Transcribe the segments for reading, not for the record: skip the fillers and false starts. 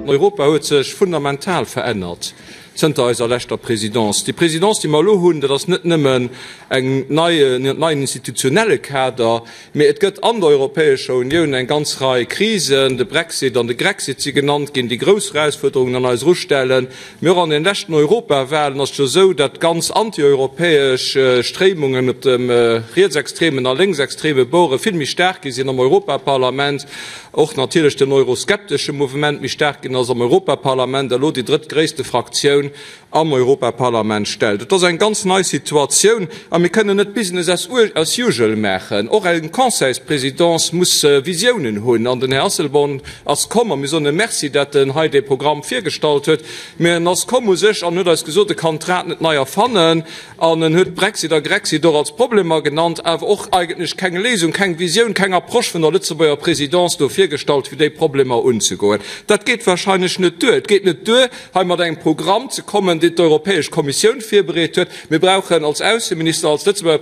Europa huet sech fundamental verännert zënter eiser leschter Présidence. Déi Présidence, déi mer elo hunn, dat ass net nëmmen eng nei, en neien institutionelle Kader, mee et gëtt an der Europäescher Unioun eng ganz Rei Krisen, de Brexit an de Grexit si genannt ginn, déi grouss Erausfuerderungen an eis erustellen. Mee och an den leschten Europawahlen ass et jo esou, datt ganz antieuropäesch Stréimungen op dem rietsextremen a lénksextreme Borde vill méi staark gi sinn am Europaparlament, och natierlech den euroskeptesche Mouvement méi staark ginn ass am Europaparlament a lo déi drëttgréisste Fraktioun am Europaparlament stellt. Et ass eng ganz nei Situatioun a mir kënnen net Business as usual maachen. Och eng Conseilspresidence muss Visiounen hunn an den Här Asselborn ass komm a mir soen em Merci, dat en hei dee Programm virgestallt huet. Mä en ass komm u sech an huet eis gesot, e kann d'Rad net nei erfannen an en huet Brexit a Grexit och als Problemer genannt, awer och eigentlech keng Léisung, keng Visioun, keng Approche vun der Lëtzebuerger Présidence do virgestallt, fir déi Problemer unzegoen. Dat geet wahrscheinlech net duer. Et geet net duer, hei mat engem Programm ze kommen, deen d'Europäesch Kommissioun virbereet huet. Mir brauchen als Ausseminister, als Lëtzebuerger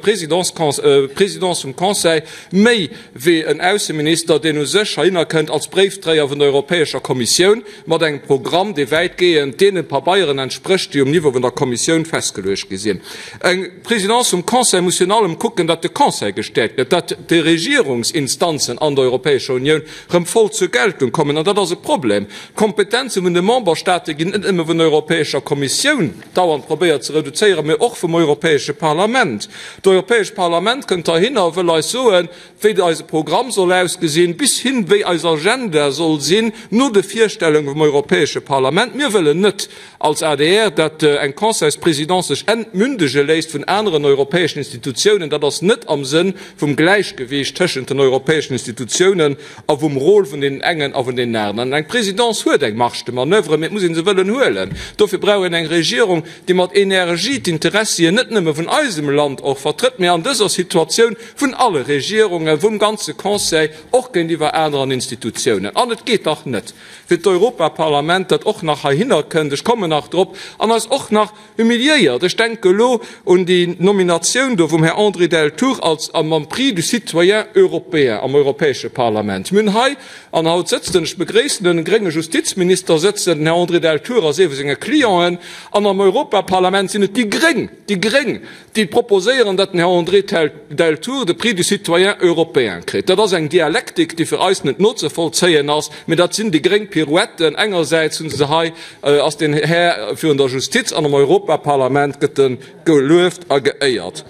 Présidence vum Conseil méi wéi en Ausseminister, deen u sech heihinner kënnt als Bréifdréier vun der Europäescher Kommissioun mat engem Programm, dee wäitgehend deene Pabeieren entsprécht, déi um Niveau vun der Kommissioun festgeluecht gi sinn. Eng Présidence vum Conseil muss virun allem kucken, datt de Conseil gestäerkt gëtt, datt déi Regierungsinstanzen an der Europäescher Unioun rëm voll zur Geltung kommen. An dat ass e Problem. D'Kompetenze vun de Memberstaate ginn net nëmme vun der Europäescher Kommissioun dauernd probéiert ze reduzéieren, mee och vum Europäesche Parlament. D'Europäescht Parlament kënnt heihinner a wëll eis soen, wéi eise Programm soll ausgesinn, bis hin, wéi eis Agenda soll sinn, no de Virstellunge vum Europäesche Parlament. Mir wëllen net als adr, dat eng Conseilspresidence sech entmündege léisst vun aneren europäeschen Institutiounen. Dat ass net am Sënn vum Gläichgewicht tëschent den europäeschen Institutiounen a vum Rôle vun deenen engen a vun deenen aneren. Eng Présidence huet eng Marge de manoeuvre, mee et muss ee se wëllen huelen. Dofir brauch een eng Regierung, déi mat Energie d'Interessien net nëmme vun eisem Land och vertrëtt, mee an dëser Situatioun vun alle Regierungen, vum ganze Conseil, och géintiwwer aneren Institutiounen. An et geet dach net, fir d'Europaparlament, dat och nach heihinner kënnt, ech kommen nach drop, an eis och nach humiliéiert, ech denke elo un déi Nominatioun do vum Här André Deltour als mam Prix du citoyen européen am Europäesche Parlament. Mir hunn hei, an haut sëtzt en, ech begréissen en, e grénge Justizminister sëtzen, den Här André Deltour ass ee vu senge Clienten, an am Europaparlament sinn et déi Gréng, déi Gréng, déi proposéieren, datt den Här André Deltour de Prix du citoyen européen kritt. Dat ass eng Dialektik, déi fir eis net nozevollzéien ass, mä dat sinn déi gréng Pirouetten. Engersäits hu se hei, ass den Här virun der Justiz an am Europaparlament gëtt e gelueft a geéiert.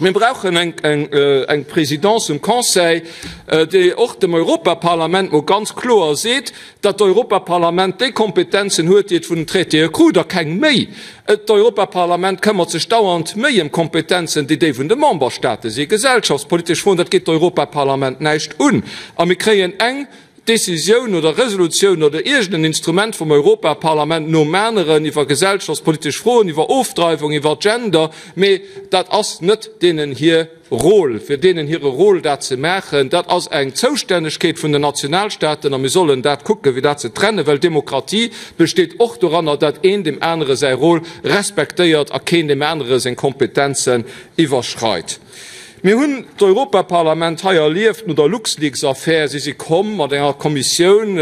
Mir brauchen eng Présidence um Conseil, déi och dem Europaparlament mol ganz kloer seet, datt d'Europaparlament déi Kompetenzen huet, déi et vun den Traitéë krut, a keng méi. D'Europaparlament këmmert sech dauernd méi ëm Kompetenzen, déi déi vun de Memberstaate sinn. Gesellschaftspolitesch Froen, dat geet d'Europaparlament näischt un. A mir kréien eng Decisioun oder Resolutioun oder iergend en Instrument vum Europaparlament nom aneren iwwer gesellschaftspolitesch Froen, iwwer Ofdreiwung, iwwer Gender, mee dat ass net deenen hir Rôle, fir deenen hire Rôle dat ze maachen, dat ass eng Zoustännegkeet vun den Nationalstaaten a mir sollen dat kucken, fir dat ze trennen, well Demokratie besteet och doranner, dat een deem anere säi Rôle respektéiert a keen deem anere seng Kompetenzen iwwerschreit. Mir hunn d'Europaparlament hei erlieft no der LuxLeaks-Affär. Si si komm mat enger Kommissioun,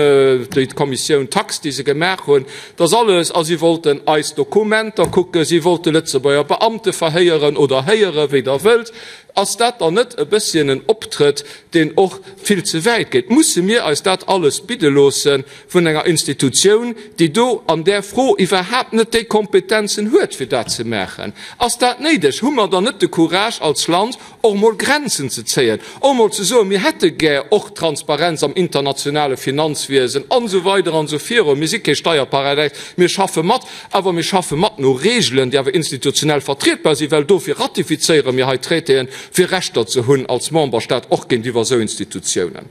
déi Kommissioun Tax, déi se gemaach hunn, dass alles, a si wollten eis Dokumenter kucken, si wollte Lëtzebuerger Beamte verhéieren oder héieren, wéi Der wëllt. Ass dat dann net e bësschen en Optrëtt, deen och vill ze wäit geet? Musse mir eis dat alles bidde loosse vun enger Institutioun, déi do an där Fro iwwerhaapt net déi Kompetenzen huet, fir dat ze maachen? Ass dat néideg? Hu mer dann net de Courage als Land, och emol Grenzen ze zéien, och emol ze soen, mir hätte gär och Transparenz am internationale Finanzwiesen an esou weider an esou virun. Mir si kee Steierparadäis, mir schaffe mat, awer mir schaffe mat no Regelen, déi awer institutionell vertrietbar sinn, well dofir ratifizéiere mir hei Traitéen, fir Rechter ze hunn als Memberstaat och géintiwwer esou Institutiounen.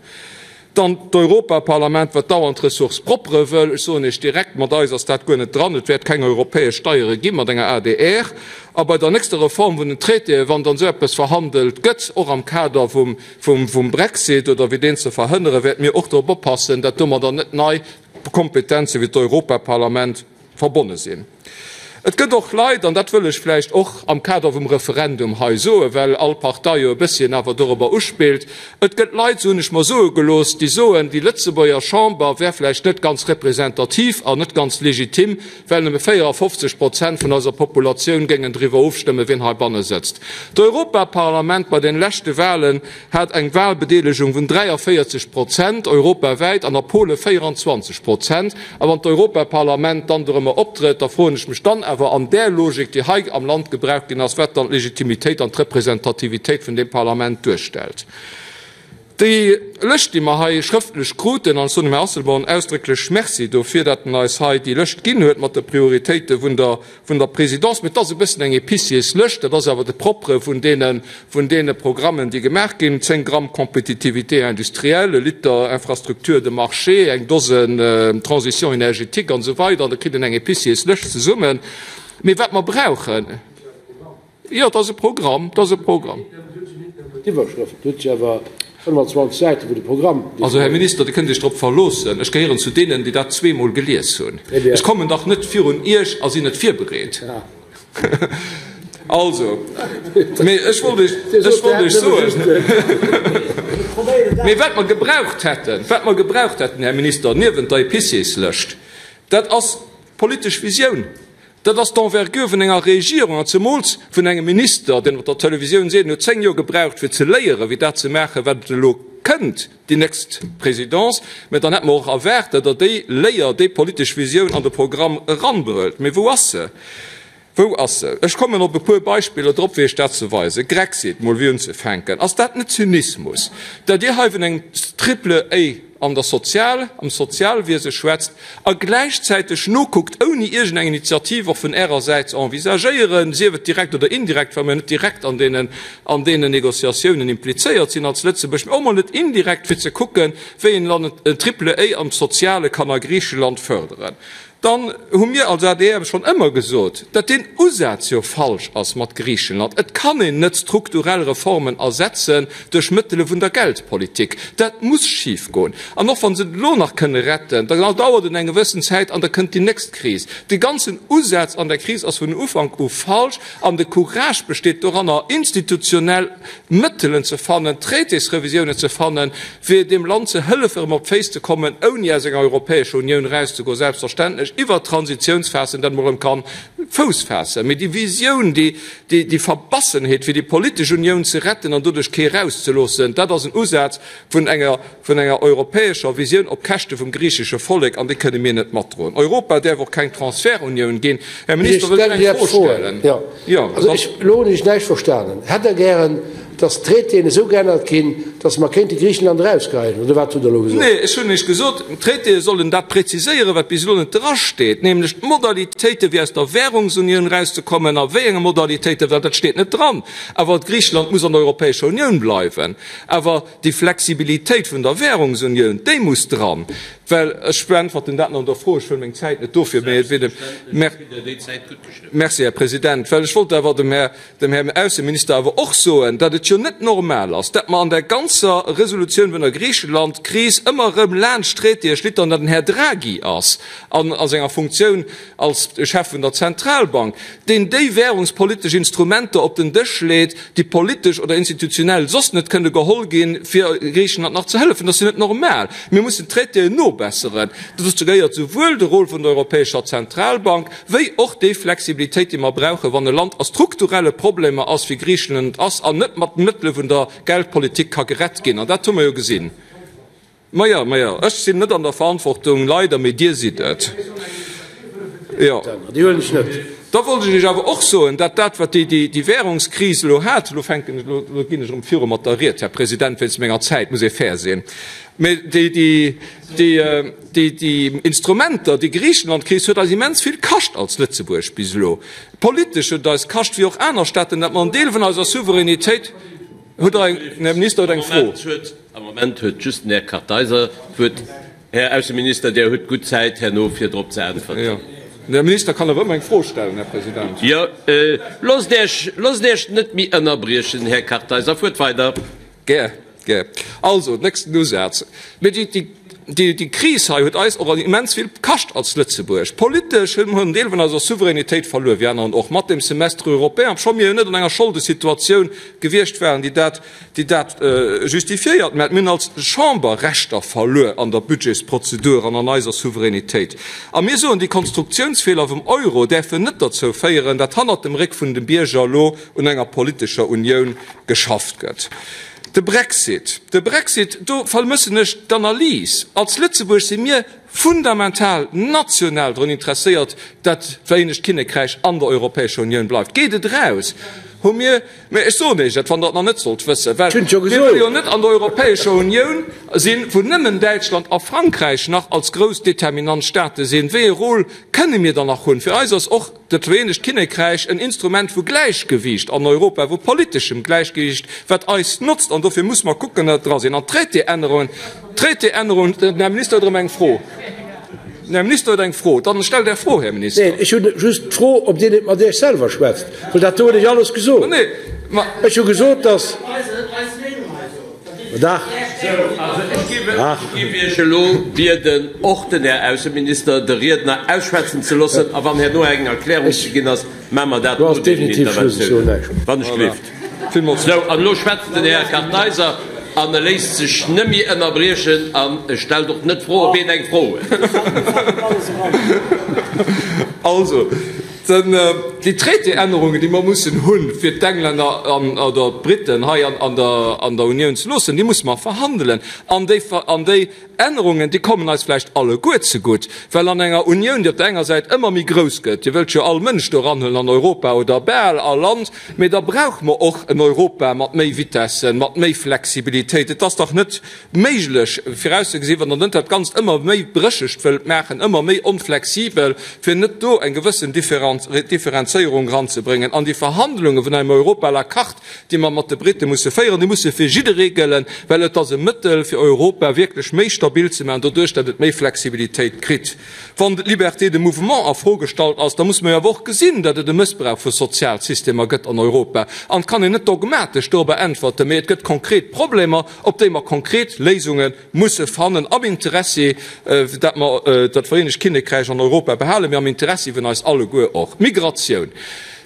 Dann d'Europaparlament, wat dauernd Ressources propres wëll. Ech soen Iech direkt, mat eis ass dat guer net dran. Et wäert keng europäesch Steiere gi mat enger adr. A bei der nächster Reform vun den Traitéen, wann dann esou eppes verhandelt gëtt, och am Kader vum Brexit oder wéi deen ze verhënnere, wäerte mir och drop oppassen, dat domadder net nei Kompetenze fir d'Europaparlament verbonne sinn. Et gëtt och Leit, an dat wëll ech vläicht och am Kader vum Referendum hei soen, well all Partei jo e bësschen awer dorobber uspillt, et gëtt Leit, esou hunn ech mer soe gelooss, déi soen, déi Lëtzebuerger Chamber wär vläicht net ganz representativ an net ganz legitim, well nëmme 54 Prozent vun eiser Populatioun géingen driwwer ofstëmmen, wien heibanne sëtzt. D'Europaparlament bei den leschte Wahlen hat eng Wahlbedeelegung vun 43 Prozent europawäit an a Pole 24 Prozent. A wann d'Europaparlament dann dorëmmer optrëtt, da froen ech mech dann awer an där Logik, déi hei am Land gebraucht ginn ass, wat dann d'Legitimitéit an d'Representativitéit vun deem Parlament duerstellt. Déi Lëscht, déi mer hei schrëftlech kruten, an ech soen dem Här Asselborn ausdrécklech Merci dofir, datt en eis hei déi Lëscht ginn huet mat de Prioritéite vun der vun der Présidence, mee et ass e bëssen eng Épicierslëscht, dat ass awer de Propre vun deene, vun deene Programmen, déi gemaach ginn, 10 Gramm Compétitivité industrielle, e Liter Infrastructure de marché, eng Dosen Transition énergétique an esou weider, an da kritt een eng Épicierslëscht zesummen. Mee wat mer brauchen, jo, et ass e Programm, et ass e Programm. D'Iwwerschrëft huet jo awer 25 Säite wou de Programm Also, Här Minister, Dir kënnt Iech drop verloossen, ech gehéieren zu deenen, déi dat zweemol gelies hunn. Ech kommen dach net virun Iech a sinn net virbereet. Also, mee ech wollt Iech, ech wollt Iech soen, mee wat mer gebraucht hätten, wat mer gebraucht hätten, Här Minister, niewent der Épicierslëscht, dat ass politesch Visioun. Dat ass d'Envergure vun enger Regierung an zemools vun engem Minister, deen op der Televisioun seet, en huet 10 Joer gebraucht fir ze léieren, wéi dat ze maachen, wat elo kënnt, déi nächst Présidence. Mä dann hätte mer och erwaart, datt Der déi Léier, déi politesch Visioun an de Programm eranbrëllt. Mee wou ass se? Wou ass se? Ech kommen op e puer Beispiller drop, fir Iech dat ze weisen. Grexit, mol fir unzefänken. Ass dat net Zynismus, datt Dir hei vun engem Triple A an der Sozial, am Sozialwiese schwätzt a gläichzäiteg nokuckt, ouni iergendeng Initiativ och vun Ärer Säit ze envisagéieren, sief et direkt oder indirekt, well mir net direkt an deenen, an deenen Négociatiounen implizéiert sinn als Lëtzebuerg, mä och mol net indirekt, fir ze kucken, wéi een dann en Triple A am Soziale kann a Griicheland förderen. Dann hu mir als adr schonn ëmmer gesot, datt deen Usaz jo falsch ass mat Griichenland. Et kann een net strukturell Reformen ersetzen duerch Mëttele vun der Geldpolitik. Dat muss schifgoen. An och wa se et elo nach kënne retten, da dauert et eng gewëssen Zäit an da kënnt déi nächst Kris. De ganzen Usaz an der Kris ass vun Ufank u falsch an de Courage besteet doranner, institutionell Mëttelen ze fannen, Traitésrevisiounen ze fannen, fir deem Land ze hëllefen, erëm op d'Féiss ze kommen, ouni aus enger Europäescher Unioun erauszegoen, selbstverständlech iwwert Transitiounsphasen, datt mer erëm ka Fouss faassen. Mee déi Visioun, déi, déi Verbassenheet, fir déi politesch Unioun ze retten an doduerch kee erauszeloossen, dat ass en Usaz vun enger, vun enger europäescher Visioun op Käschte vum griichesche Vollek, an déi kënne mir net matdroen. Europa däerf och keng Transferunioun ginn. Här Minister, wëll ech eng Fro stellen. Jo, also ech, elo hunn ech näischt verstanen. Hätt Der gären, datt d'Traitéen esou geännert ginn, datt mer kéinte Griichenland erausgeheien, oder wat hutt Der elo gesot? Nee, ech hunn Iech gesot, d'Traitéë sollen dat präziséieren, wat bis elo net drasteet, nämlech d'Modalitéiten, wéi aus der Währungsunioun erauszekommen, a wéi enge Modalitéiten, well dat steet net dran. Awer Griichenland muss an der Europäescher Unioun bleiwen. Awer Déi Flexibilitéit vun der Währungsunioun, déi muss dran, well ech beäntwerten dat no der Fro, ech wëll meng Zäit net dofir, mä et wier dem, Merci, Här President, well ech wollt awer dem Här, dem Här Ausseminister awer och soen, datt et jo net normal ass, datt mer an der ganzer Resolutioun vun der Griichenland-Kris ëmmer erëm laanscht d'Traitéë schlittern, datt den Här Draghi ass an a senger Funktioun als Chef vun der Zentralbank, deen déi währungspolitesch Instrumenter op den Dësch leet, déi politesch oder institutionell soss net kënne geholl ginn, fir Griichenland nach ze hëllefen. Dat ass jo net normal. Mir mussen d'Traitéen nobesseren. Dozou gehéiert souwuel de Rôle vun der Europäescher Zentralbank wéi och déi Flexibilitéit, déi mer brauchen, wann e Land a strukturelle Problemer ass, wéi Griichenland et ass, an net mat Mëttele vun der Geldpolitik ka gerett ginn. An dat hu mer jo gesinn. Maja, maja, ech sinn net an der Verantwortung, leider, mee Dir sidd et. Jo. Déi huelen ech net. Da wollt ech Iech awer och soen, dat dat, wat déi, déi, déi Währungskris elo hat, elo fänken ech, elo, elo ginn ech erëm viru mat der Ried, Här President, wéinst menger Zäit, muss ee fair sinn, mee déi, déi, déi, déi, déi Instrumenter, déi Griichenlandkris huet eis immens vill kascht als Lëtzebuerg bis elo. Politesch huet et eis kascht, wéi och aner Staaten, dat mer en Deel vun eiser Souveränitéit, Hutt Der eng, den Här Minister huet eng Fro. Am Moment huet just den Här Kartheiser d'Wuert. Här Ausseminister, Dir hutt gutt Zäit herno, fir drop ze äntwerten. Jo, den Här Minister kann awer ëmmer eng Fro stellen, Här President. Jo, loosst Iech, loosst Iech net méi ënnerbriechen, Här Kartheiser. Fuert weider. Gär, gär. Also, nächsten Usaz. Mee déi, déi. Déi Kris hei huet eis och immens vill kascht als Lëtzebuerg. Politesch hu mer en Deel vun eiser Souveränitéit verluer, wéi aneren och, mat dem Semestre européen, obscho mir jo net an enger Scholdesituatioun gewiescht waren, déi dat, déi dat justifiéiert. Mä mir hunn als Chamber Rechter verluer an der Budgetsprozedur an an eiser Souveränitéit. A mir soen, déi Konstruktionsfeeler vum Euro däerfen net derzou féieren, dat hannert dem Réck vun de Bierger elo un enger politescher Unioun geschafft gëtt. De Brexit, de Brexit, do vermëssen ech d'Analys. Als Lëtzebuerg si mir fundamental national drun interesséiert, dat d'Vereenegt Kinnekräich an der Europäescher Unioun bleift. Geet et eraus, hu mir, mä ech soen Iech et, wann Der et nach net sollt wëssen, well mir wëlle jo net an der Europäescher Unioun sinn, wou nëmmen Däitschland a Frankräich nach als grouss determinant Staate sinn. Wéi ee Rôle kënne mir dann nach hunn? Fir eis ass och Dat Vereenegt Kinnekräich en Instrument vu Gläichgewiicht an Europa, vu politeschem Gläichgewiicht, wat eis notzt. An dofir muss mer kucken, datt et dra sinn. An d'Traitéännerungen, d'Traitéännerungen, den Här Minister huet erëm eng Fro. Den Här Minister huet eng Fro. Dann stellt Är Fro, Här Minister. Neen, ech hunn just d'Fro, ob Dir net mat Iech selwer schwätzt, well dat do hunn ech alles gesot. Ech hu gesot, datt. Dach. Ech géif Iech elo bieden, och den Här Ausseminister, de Riedner ausschwätzen ze loossen, a wann herno eng Erklärung ze ginn ass, maache mer dat no deenen Interventiounen, wann ech gleeft. Sou, an elo schwätzt den Här Kartheiser an e léisst sech net méi ënnerbriechen an e stellt och net d'Fro, ob een eng Fro huet. Also. Déi Traité-Ännerungen, déi mer mussen hunn, fir d'Englänner an, oder d'Briten hei an der Unioun ze loossen, déi musse mer verhandelen. An déi, an déi Ännerungen, déi kommen eis vläicht alleguer zegutt, well an enger Unioun, déi op der enger Säit ëmmer méi grouss gëtt, Dir wëllt jo all Mënsch do eranhuelen an Europa oder bal all Land, mee da brauche mer och en Europa mat méi Vitessen, mat méi Flexibilitéit. Et ass dach net méiglech virauszegesinn, wann Der net dat Ganzt ëmmer méi brécheg wëllt maachen, ëmmer méi onflexibel, fir net do eng gewëssen Differenzéierung eranzebréngen an déi Verhandlunge vun engem Europa à la carte, déi mer mat de Brite musse féieren, déi musse fir jidderee gëllen, well et ass e Mëttel, fir Europa wierklech méi stabil ze maachen, doduerch datt et méi Flexibilitéit kritt. Wann d'Liberté de mouvement a Fro gestallt ass, da musse mer jo awer och gesinn, datt et e Mëssbrauch vu Sozialsystemer gëtt an Europa. An et kann een net dogmatesch dorobber äntwerten, mee et gëtt konkret Problemer, op déi mer konkret Léisunge musse fannen, am Interessi, datt mer dat Vereenegt Kinnekräich an Europa behalen, mee am Interessi vun eis alleguer och. Migratioun.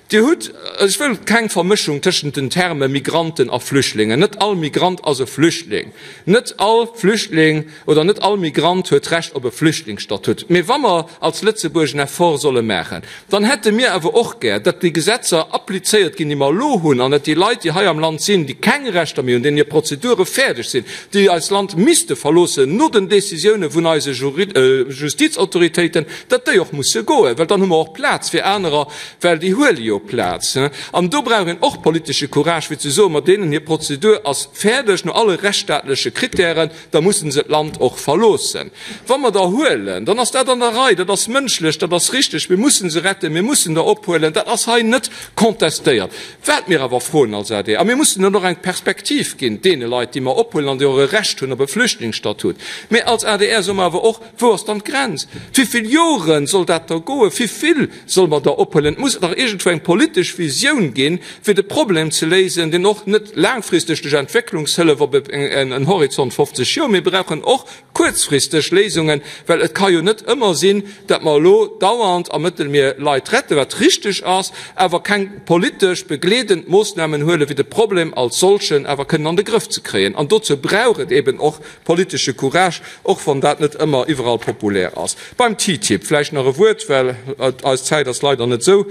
Dir hutt, ech wëll keng Vermëschung tëschent den Terme Migranten a Flüchtlingen. Net all Migrant ass e Flüchtling. Net all Flüchtling oder net all Migrant huet d'Recht op e Flüchtlingsstatut. Mee wa mer als Lëtzebuerg en Effort solle maachen, dann hätte mir awer och gär, datt déi Gesetzer applizéiert ginn, déi mer elo hunn, an datt déi Leit, déi hei am Land sinn, déi keng Rechter méi hunn, deenen hir Prozedure fäerdeg sinn, déi eist Land misste verloossen no den Décisioune vun eise Justizautoritéiten, datt déi och musse goen, well dann hu mer och Plaz fir anerer, well déi huele jo Plaz. An do brauch een och politesche Courage, fir ze soen, ma deenen hir Prozedur ass fäerdeg no alle rechtsstaatleche Kritären, da mussen se d'Land och verloossen. Wa mer der huelen, dann ass dat an der Rei, dat ass mënschlech, dat ass richteg, mir mussen se retten, mir mussen der ophuelen, dat ass hei net contestéiert. Wat mir awer froen als adr, a mir mussen dann och eng Perspektiv ginn deene Leit, déi mer ophuelen an déi och e Recht hunn op e Flüchtlingsstatut, mä als adr soe mer awer och, Wou ass dann d'Grenz? Wivill Jore soll dat da goen? Wivill solle mer der ophuelen? Et muss dach iergendwou eng politesch Visioun ginn, fir de Problem ze léisen, deen och net laangfristeg duerch Entwécklungshëllef op en Horizont 50 Joer, mir brauchen och kuerzfristeg Léisungen, well et ka jo net ëmmer sinn, datt mer elo dauernd am Mëttelmier Leit retten, wat richteg ass, awer keng politesch begleedend Moossnamen huelen, fir de Problem als solchen awer kënnen an de Grëff ze kréien. An dozou brauch et eben och politesche Courage, och wann dat net ëmmer iwwerall populär ass. Beim TTIP vläicht nach e Wuert, well eis Zäit ass leider net esou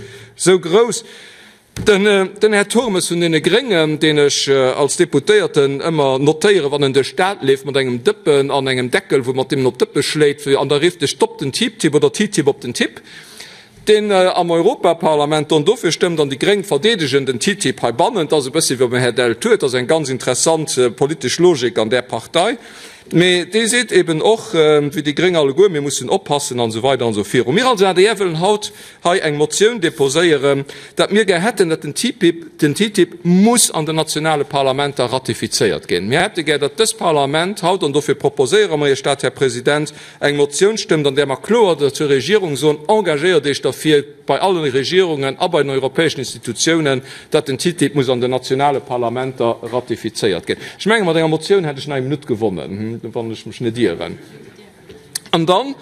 grouss. Den Här Turmes vun deene Gréngen, deen ech als Deputéierten ëmmer notéieren, wann en duerch d'Stad leeft mat engem Dëppen an engem Deckel, wou mat deem en op d'Dëppe schléit, an da rifft e Stopp den TTIP oder TTIP op den Tipp. Deen am Europaparlament dann dofir stëmmt an déi Gréng verdeedegen den TTIP heibannen. Et ass e bëssi wéi beim Här Deltour, et ass eng ganz interessant politesch Logik an där Partei. Mee dee seet eben och, wéi déi Gréng alleguer, mir mussen oppassen an esou weider an esou viru. Mir als adr wëllen haut hei eng Motioun deposéieren, datt mir gär hätten, datt den TTIP, den TTIP muss an den nationale Parlamenter ratifizéiert ginn. Mir hätte gär, datt dëst Parlament haut, an dofir proposéiere mer Iech dat, Här President, eng Motioun stëmmt, an där mer kloer der zur Regierung soen, Engagéiert Iech derfir bei allen Regierungen a bei den europäeschen Institutiounen, datt den TTIP muss an den nationale Parlamenter ratifizéiert ginn. Ech menge mat enger Motioun hätt ech nach eng Minutt gewonnen, wann ech mech net ieren. An dann,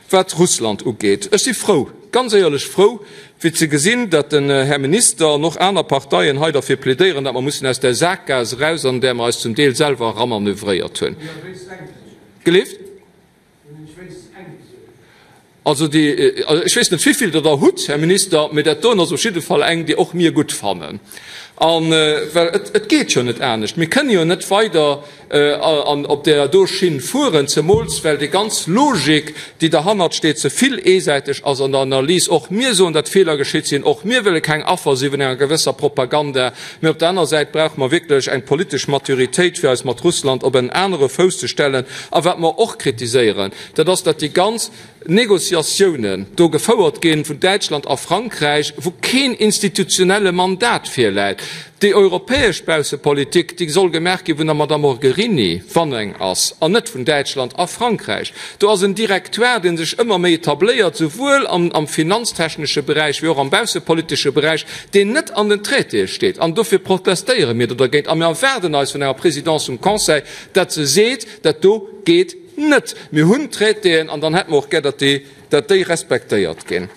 wat Russland ugeet, ech si frou, ganz éierlech frou, fir ze gesinn, datt den Här Minister an och aner Parteien hei derfir plädéieren, datt mer mussen aus där Saakgaass eraus, an där mer eis zum Deel selwer eramanövréiert hunn. Gelift? Also déi, ech weess net, wivill Der der hutt, Här Minister, mee dat doen ass op jidde Fall eng, déi och mir gutt fannen. A well et, et geet jo net anescht. Mir kënnen jo net weider an op där do Schinn fueren, zemools well déi ganz Logik, déi derhannert steet, ze vill eesäiteg ass an der Analys. Och mir soen, datt Feeler geschitt sinn. Och mir wëlle keng Affer si vun enger gewësser Propaganda. Mee op der aner Säit brauche mer wierklech eng politesch Maturitéit, fir eis mat Russland op en anere Fouss ze stellen. A wat mer och kritiséieren, dat ass, datt déi ganz Négociatiounen do gefouert ginn vun Däitschland a Frankräich, wou keen institutionelle Mandat virläit. Déi europäesch Baussepolitik, déi soll gemaach gi vun der Madame Mogherini, wann eng ass, an net vun Däitschland a Frankräich. Do ass en Directoire, dee sech ëmmer méi etabléiert, souwuel am finanztechnesche Beräich wéi och am baussepolitesche Beräich, deen net an den Traitéë steet. An dofir protestéiere mir do dergéint a mir erwaarden eis vun enger Présidence vum Conseil, datt se seet, dat do geet net. Mir hunn Traitéen an dann hätte mer och gär, datt déi, datt déi respektéiert ginn.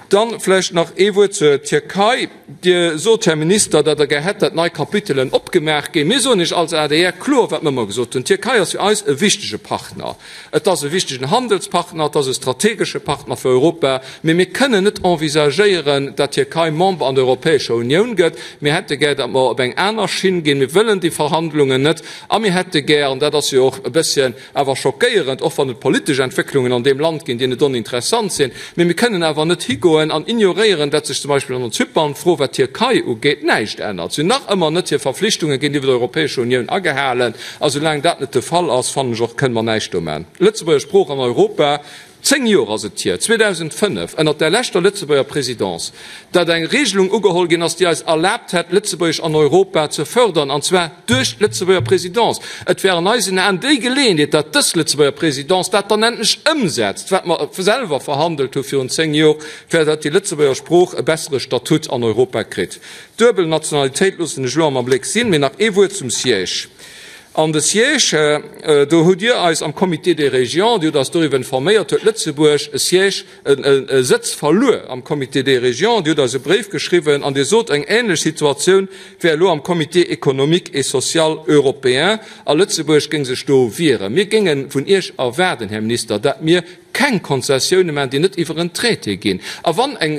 Dann vläicht nach ee Wuert zur Tierkei. Dir sot, Här Minister, datt Der gär hätt, datt nei Kapitelen opgemaach ginn. Mir soen Iech als adr kloer, wat mer ëmmer gesot hunn, D'Tierkei ass fir eis e wichtege Partner. Et ass e wichtegen Handelspartner, et ass e strategesche Partner fir Europa. Mee mir kënnen net envisagéieren, datt d'Tierkei Member an der Europäescher Unioun gëtt. Mir hätte gär, datt mer op eng aner Schinn ginn. Mir wëllen déi Verhandlungen net. A mir hätte gär, an dat ass jo och e bësschen awer schockéierend, och wann et politesch Entwécklungen an deem Land ginn, déi net oninteressant sinn, mee mir kënnen awer net higoen an ignoréieren, datt sech zum Beispill an der Zypern-Fro, wat d'Tierkei ugeet, näischt ännert. Si hunn nach ëmmer net hir Verflichtunge géintiwwer der Europäescher Unioun agehalen. A soulaang dat net de Fall ass, fannen ech och, kënne mer näischt do maachen. Lëtzebuerger Sprooch an Europa. Zéng Jor ass et hier, 2005, ënnert där leschter Lëtzebuerger Présidence, datt eng Regelung ugeholl ginn ass, déi eis erlaabt hätt, Lëtzebuergesch an Europa ze fördern, an zwar duerch d'Lëtzebuerger Présidence. Et wär an eisen Aen déi Geleeënheet, datt dës Lëtzebuerger Présidence dat dann endlech ëmsetzt, wat mer selwer verhandelt hu virun zéng Jor, fir datt déi Lëtzebuerger Sprooch e bessere Statut an Europa kritt. D'duebel Nationalitéit loossen ech elo am Abléck sinn, mee nach ee Wuert zum Siège. An de Siège, do hutt Dir eis am Comité des Régions, Dir hutt eis doriwwer informéiert, huet Lëtzebuerg e Siège, e Sëtz verluer am Comité des Régions. Dir hutt eis e Bréif geschriwwen an Dir sot, eng ähnlech Situatioun wär elo am Comité économique et social européen a Lëtzebuerg géing sech do wieren. Mir géinge vun Iech erwaarden, Här Minister, dat mir keng Konzessioune maachen, déi net iwwer en Traité ginn. A wann eng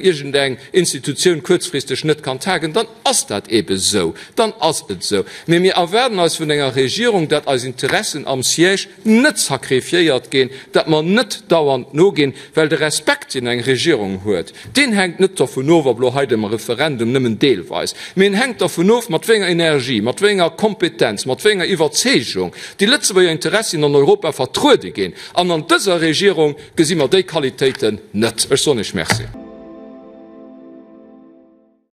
iergendeng Institutioun kuerzfristeg net kann tagen, dann ass dat eebe esou, dann ass et esou. Mee mir erwaarden eis vun enger Regierung, dat eis Interessen am Siège net sacrifiéiert ginn, dat mer net dauernd noginn, well de Respekt, deen eng Regierung huet, deen hänkt net dovun of, ob elo hei dem Referendum nëmmen deelweis, mee en hänkt dervun of, mat wéi enger Energie, mat wéi enger Kompetenz, mat wéi enger Iwwerzeegung déi Lëtzebuerger Interessien an Europa vertruede ginn. An an dëser Regierung gesi mer déi Qualitéiten net. Ech soen Iech Merci.